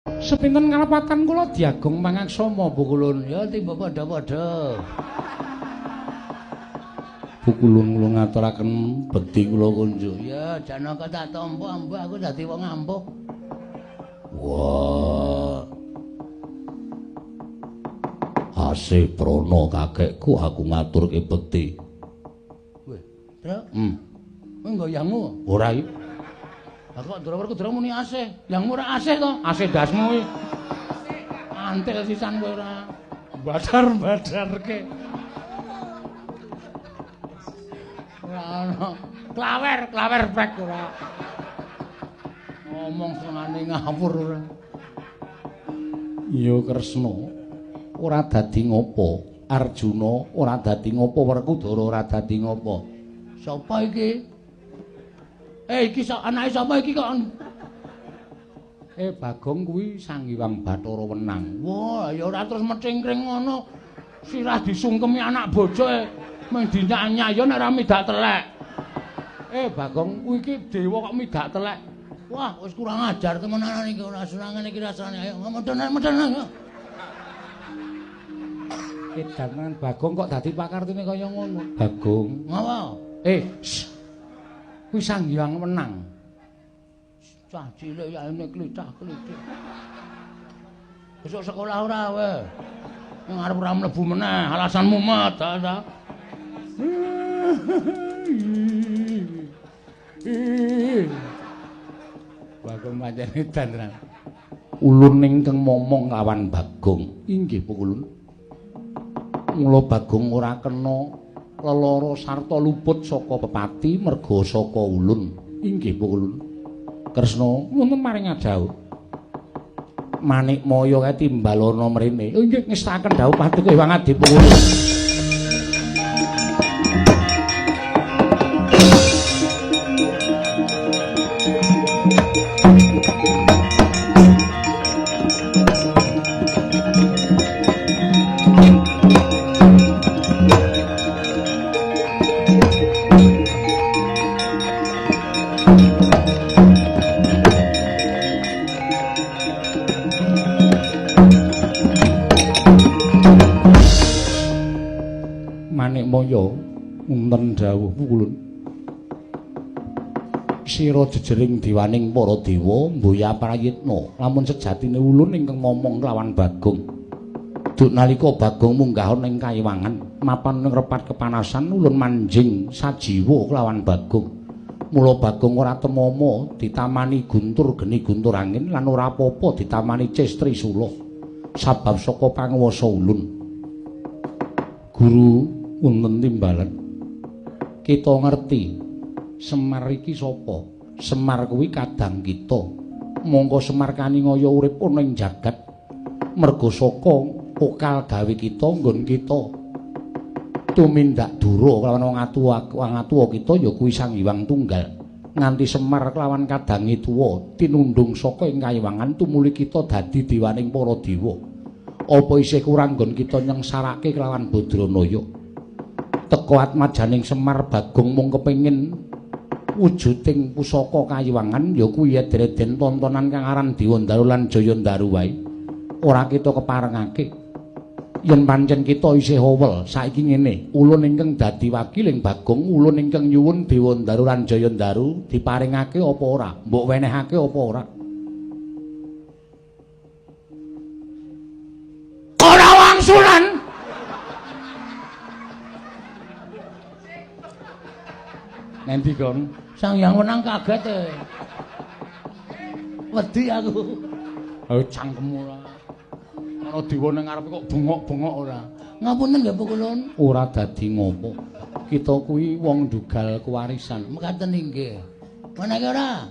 Sepinten kalepatan kula diagung pangaksama Pukulun. Ya tiba padha-padha. Pukulun kula ngaturaken bekti kula kunjuk. Ya Janaka tak tampa ambuh aku dadi wong ampuh. Wah. Asih prana kakekku aku ngaturke bekti. Weh, Truk. Kowe nggo yangmu? Ora iki. Lah kok Ndara Werkudara muni asih? Yangmu ora asih to? Asih ndasmu kuwi. Antil sisan kowe ora. Badar-badarke. Ora ono. Klawer, klawer prek ora. Ngomong senengane ngawur ora. Ya Kresna ora dadi ngopo, Arjuna ora dadi ngopo, Werkudara ora dadi ngopo. Sapa iki? Iki anake sapa iki kok? Bagong kuwi Sang Hyang Bathara Wenang. Wah, ya ora terus mecingkring ngono. Sirah disungkemi anak bojo mung dinyak-nyak ya nek ora midak telek. Bagong kuwi iki dewa kok midak telek. Wah, wis kurang ajar temenanan iki, ora senengane iki rasane. Ayo medhen-medhen. Edan Bagong kok dadi pakartine kaya ngono. Bagong. Ngapa? Kuwi Sang Hyang Wenang. Cah cilik ya ene klicah-klitik. Besok sekolah ora kowe. Ning arep ora mlebu meneh, alasan mumet ta. Bagong pancen edan tenan. Ulun ingkang momong lawan Bagong. Inggih Pukulun. Mula Bagong ora kena lelara sarta luput saka pepati merga saka ulun. Inggih Pukulun. Kresna wonten maring adhawuh. Manikmaya kae timbalana mrene. Inggih ngestakaken dhawuh paduka Hyang Adi Pukulun. Manikmaya wonten dawuh Pukulun. Sira jejering diwaning para dewa mboya prayitna lamun sejatine ulun ingkang momong lawan Bagong. Duk nalika Bagong munggah ana ing kayiwangan, mapan ing repat kepanasan ulun manjing sajiwa kelawan Bagong. Mula Bagong ora temama ditamani guntur geni guntur angin lan ora apa-apa ditamani ces trisula. Sabab saka panguwasa ulun. Guru wonten timbalan. Kita ngerti Semar iki sapa? Semar kuwi kadang kita. Mongko Semar kaningaya urip ana ing jagat. Merga saka pokal gawe kita nggon kita tumindak dura kelawan wong atuwa kita ya kuwi Sang Hyang Tunggal. Nganti Semar kelawan kadange tuwa tinundhung saka ing kayiwangan tumuli kita dadi dewaning para dewa. Apa isih kurang nggon kita nyengsarake kelawan Badranaya? Teka atmajaning Semar Bagong mung kepengin wujuding pusaka kayiwangan ya kuwi eden-eden tontonan kang aran Dewandaru lan Jayandaru wae. Ora kita keparengake. Yen pancen kita isih owel saiki ngene, ulun ingkang dadi wakiling Bagong, ulun ingkang nyuwun Dewandaru lan Jayandaru diparingake apa ora? Mbok wenehake apa ora? Ora wangsulan. Nanti kon Sang Hyang Wenang kaget e. Wedi aku. Ayo cangkemmu ora. Ana dewa ning ngarepe kok bengok-bengok ora. Ngapunten nggih Pukulun. Ora dadi ngopo. Kita kuwi wong ndugal kewarisan. Mekaten inggih. Menake ora?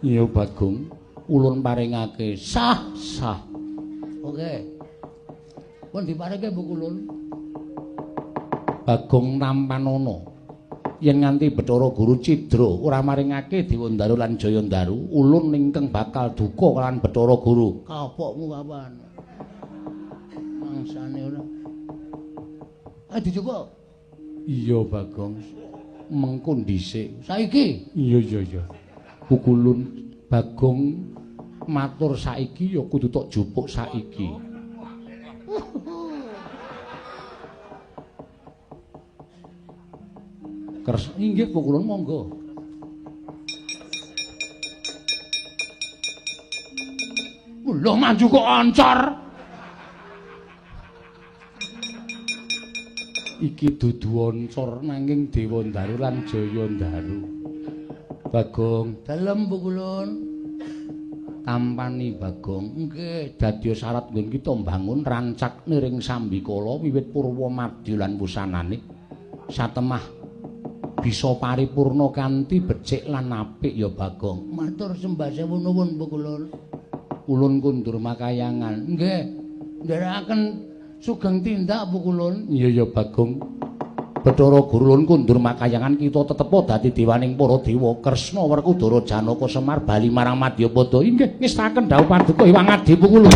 Iya Bagong, ulun paringake sah sah. Oke. Pun diparingke Pukulun. Bagong tampanana. Yen nganti Bathara Guru cidra ora maringake Dewandaru lan Jayandaru, ulun ingkang bakal duka lan Bathara Guru. Kapokmu kapan? Mangsane ora. Ayo dijupuk. Iya Bagong. Mengko dhisik. Saiki? Iya iya iya. Pukulun Bagong Matur saiki ya kudu tok jupuk saiki. Kers inggih pukulun monggo. Lho manju kok oncor. Iki dudu oncor nanging Dewa Ndaru lan Jaya Ndaru. Bagong, dalem pukulun. Tampani Bagong, nggih dadi syarat nggon kita mbangun rancak niring sambikala wiwit purwa madya lan wusanane satemah bisa paripurna kanthi becik lan apik ya Bagong. Matur sembah sewu nuwun pukulun. Ulun kundur makayangan. Nggih, nderekaken sugeng tindak pukulun. Iya ya Bagong. Bathara Guru ulun kundur makayangan kita tetepa dadi dewaning para dewa Kresna Werkudara Janaka Semar bali marang Madyapada. Inggih ngestaken dhawuh paduka Hyang Adi pukulun.